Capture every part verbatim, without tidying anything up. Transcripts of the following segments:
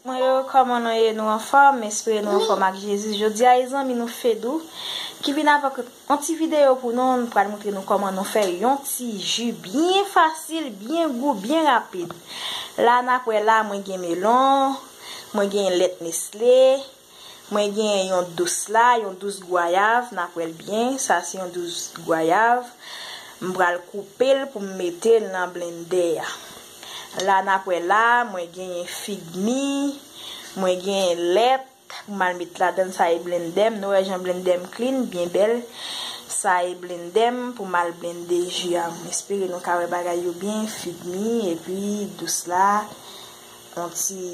Mwen yo, kòman nou ye? Nou anfòm? M espere nou anfòm ak Jezi. Jodi a, e zanmi nou Fedou ki vin avèk yon ti videyo pou nou. M pral montre nou kòman nou fè yon ti ji byen fasil, byen gou, byen rapid. La, n ap wè la, mwen gen melon, mwen gen lèt Nestlé, mwen gen yon dous la, yon dous gwayav, n ap wè l byen. Sa se yon dous gwayav. M pral koupe l pou m mete l nan blendè a. La n ap wè la, mwen genyen fig mi, mwen genyen lèt pou m al met ladann, sa e blendè m. Nou wè jan blendè m clean, byen bèl. Sa e blendè m pou m al blende ji a. M espere nou ka wè bagay yo byen, fig mi, epi dous la, yon ti,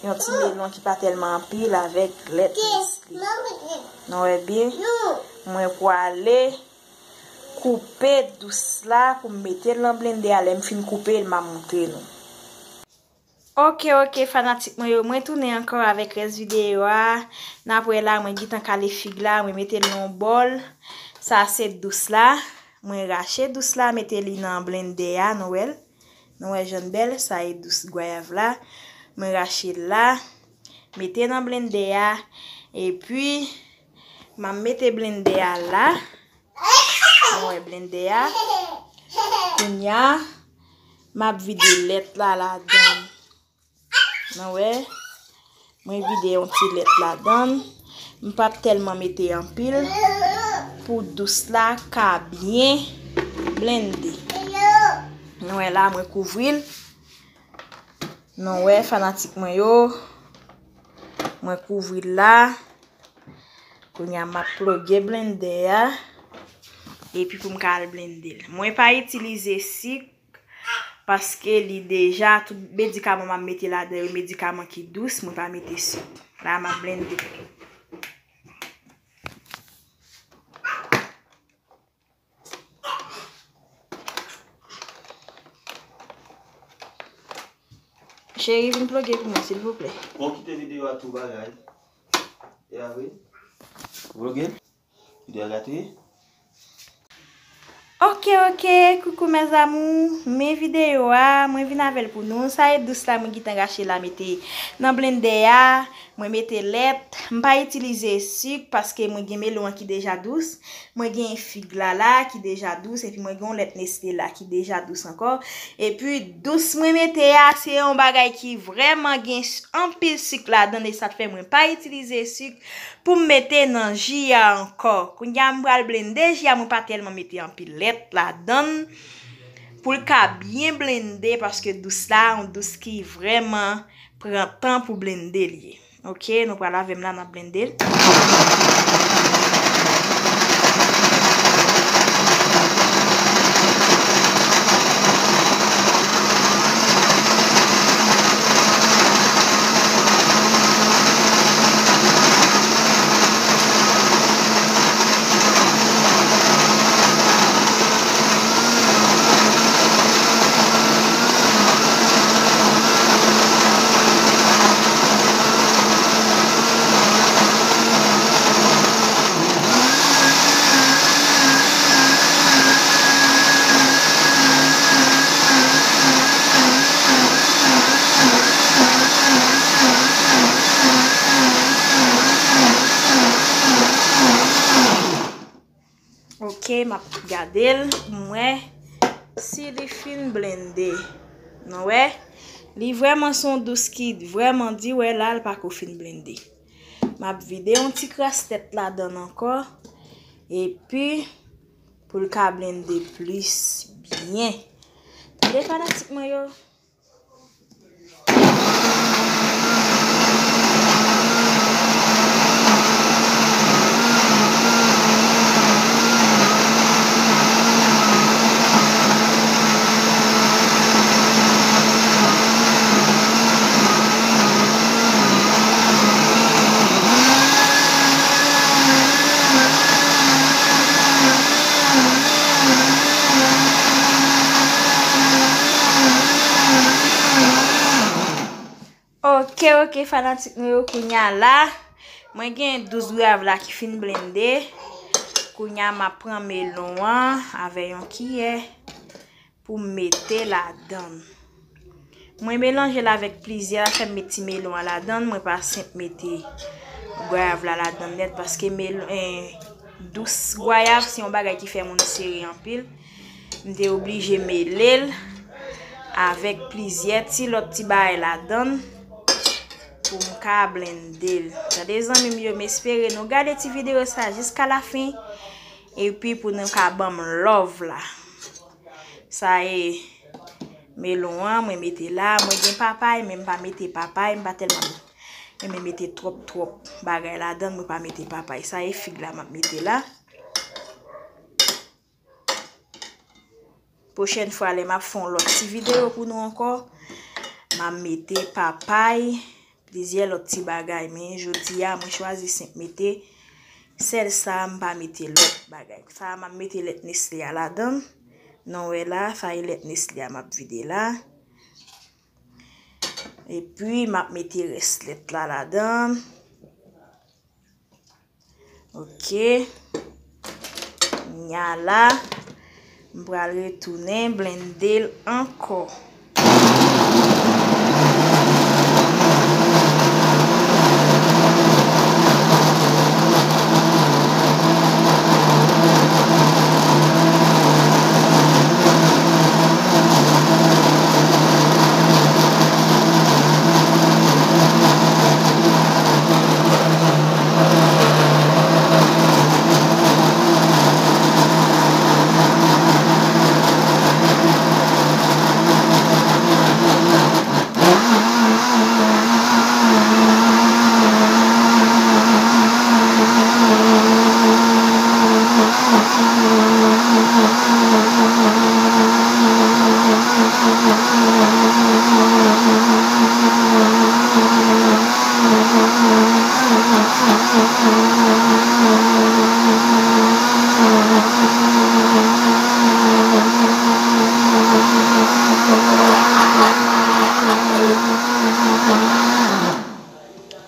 yon ti melon ki pa tèlman anpil avèk lèt Nestlé. Nou wè byen? Mwen pwale koupe dous la pou m mete l nan blendè a. Lè m fin koupe l, m a montre nou. Oke, oke, fanatik mwen yo, mwen tounen ankò avèk rès videyo a. N ap wè la, mwen gentan kale fig la, mwen mete l nan yon bòl. Sa se dous la. Mwen rache dous la, mete li nan blendè a, nou wè l. Nou wè jan l bèl, sa e dous gwayav la. Mwen rache l la, mete nan blendè a. Epi, m a mete blendè a la. Nou wè blendè a. Kounye a, m ap vide lèt la ladann. Nou wè, mwen vide yon ti lèt ladann. M p ap tèlman mete anpil pou dous la ka byen blende. Nou wè la, mwen kouvri l. Nou wè, fanatik mwen yo, mwen kouvri l la. Kounye a, m ap ploge blendè a. Epi pou m ka al blende l. Mwen pa itilize sik paske li deja, tout medikaman m ap mete ladan yo, medikaman ki dous, mwen pa mete sik. La, m ap blende. Cheri, vin ploge pou mwen, silvouplè. Bon, kite videyo a tou bagay. E a wi. Ploge. Videyo a gate. Oke, oke, coucou mes amours. Men videyo a, mwen vin avè l pou nou. Sa e dous la, mwen gentan rache la, mete nan blendè a. Mwen mete lèt. M pa itilize sik paske mwen gen melon an ki deja dous. Mwen gen fig la la ki deja dous, epi mwen gen yon lèt Nestlé la ki deja dous ankò. Epi dous mwen mete a, se yon bagay ki vrèman gen s-, anpil sik ladan l, e sa t fè mwen pa itilize sik pou m mete nan ji a ankò. Kounye a m pral blende ji a, mwen pa tèlman mete anpil lèt ladan l pou l ka byen blende, paske dous la, yon dous ki vrèman pran tan pou blende l ye. Oke, nou pral avè m la, n ap blende l. Oke, m ap gade l pou m wè si li fin blende. Nou wè? Li vrèman se yon dous ki vrèman di, wè la, l pako fin blende. M ap vide yon ti kras tèt ladan l ankò. Epi, pou l ka blende plis byen. Tande fanatik mwen yo. Oke, oke, fanatik nou yo, kounye a la, mwen gen dous gwayav la ki fin blende. Kounye a, m ap pran melon an avè yon kiyè pou m mete ladan l. Mwen melanje l avèk plizyè afè, m met ti melon an ladan l, mwen pa senp mete gwayav la ladan l nèt, paske melon, eh, dous gwayav se yon bagay ki fè moun sere anpil. M te oblije mele l avèk plizyè ti lòt ti bagay ladan l pou m ka blende l. Tande zanmi m yo, m espere nou gade ti videyo sa jiska lafen, epi pou nou ka ban m love la. Sa e melon an, mwen mete la. Mwen gen papay, men m pa mete papay. M pa tèlman renmen mete twòp, twòp bagay ladan l. Mwen pa mete papay. Sa e fig la m ap mete la. Pwochèn fwa, lè m ap fè yon lòt ti videyo pou nou ankò, m ap mete papay, plizyè lòt ti bagay, men jodi a, mwen chwazi senp mete sèl sa, m pa mete lòt bagay. Sa a, m ap mete lèt Nestle a ladan l. Nou wè la, sa e lèt Nestle a m ap vide la. Epi, m ap mete rès lèt la ladan l. Ok. Nya la, m pral retounen blende l ankò.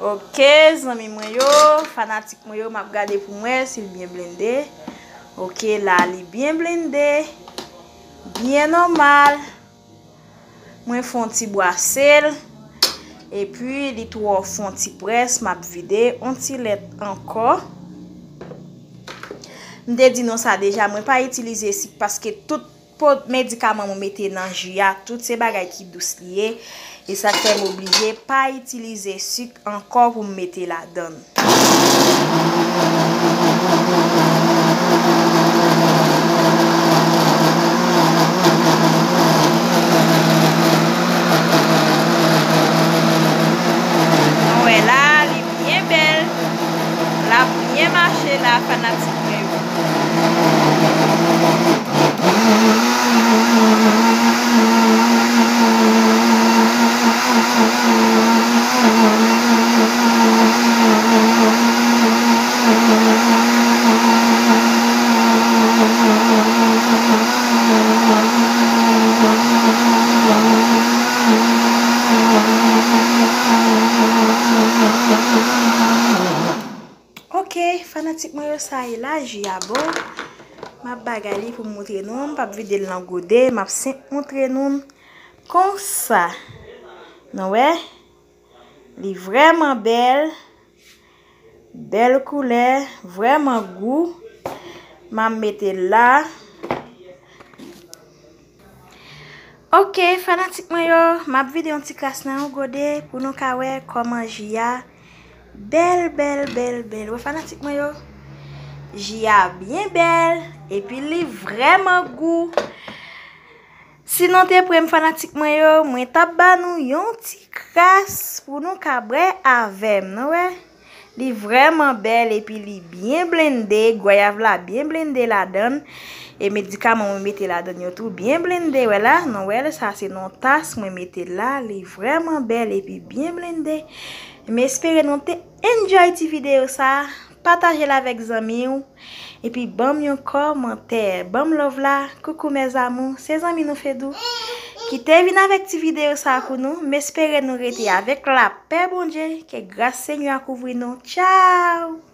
Ok, zanmi mwen yo, fanatik mwen yo, m ap gade pou m wè si l byen blende. Ok, la, li byen blende. Byen nòmal. Mwen fè yon ti bwase l. Epi, li twò fè yon ti près, m ap vide yon ti lèt ankò. M te di nou sa deja, mwen pa itilize sik paske tout po-, medikaman mwen mete nan ji a, tout se bagay ki dous li ye. E sa k fè m oblije pa itilize sik ankò pou m mete ladan l. Nou wè la, li byen bèl. L ap byen mache la, fanatik mwen yo. Ok, fanatik mwen yo, sa e la, ji a bon. M ap bagay li pou m montre nou, m p ap vide l nan gode, m ap senp montre nou l konsa. Nou wè? Li vrèman bèl, bèl koulè, vrèman gou. M ap mete l la. Ok, fanatik mwen yo, m ap vide yon ti kras nan yon gode pou nou ka wè kòman ji a bèl, bèl, bèl, bèl. Wè fanatik mwen yo, ji a byen bèl, epi li vrèman gou. Si nou te pre m fanatik mwen yo, mwen t ap ba nou yon ti kras pou nou ka bwè avè m, nou wè. Li vrèman bèl epi li byen blende, gwayav la byen blende ladan l. E medikaman mwen mete ladan l yo tou byen blende, wè la, nou wè l, sa se nan tas mwen mete l la, li vrèman bèl epi byen blende. M espere nou te enjoy ti videyo sa, pataje l avèk zanmi w, epi ban m yon kòmantè, ban m love la. Coucou mes amours, se zanmi nou Fedou ki te vin avèk ti videyo sa pou nou. M espere nou rete avèk lapè Bondye, ke gras Senyè a kouvri nou. Tchao!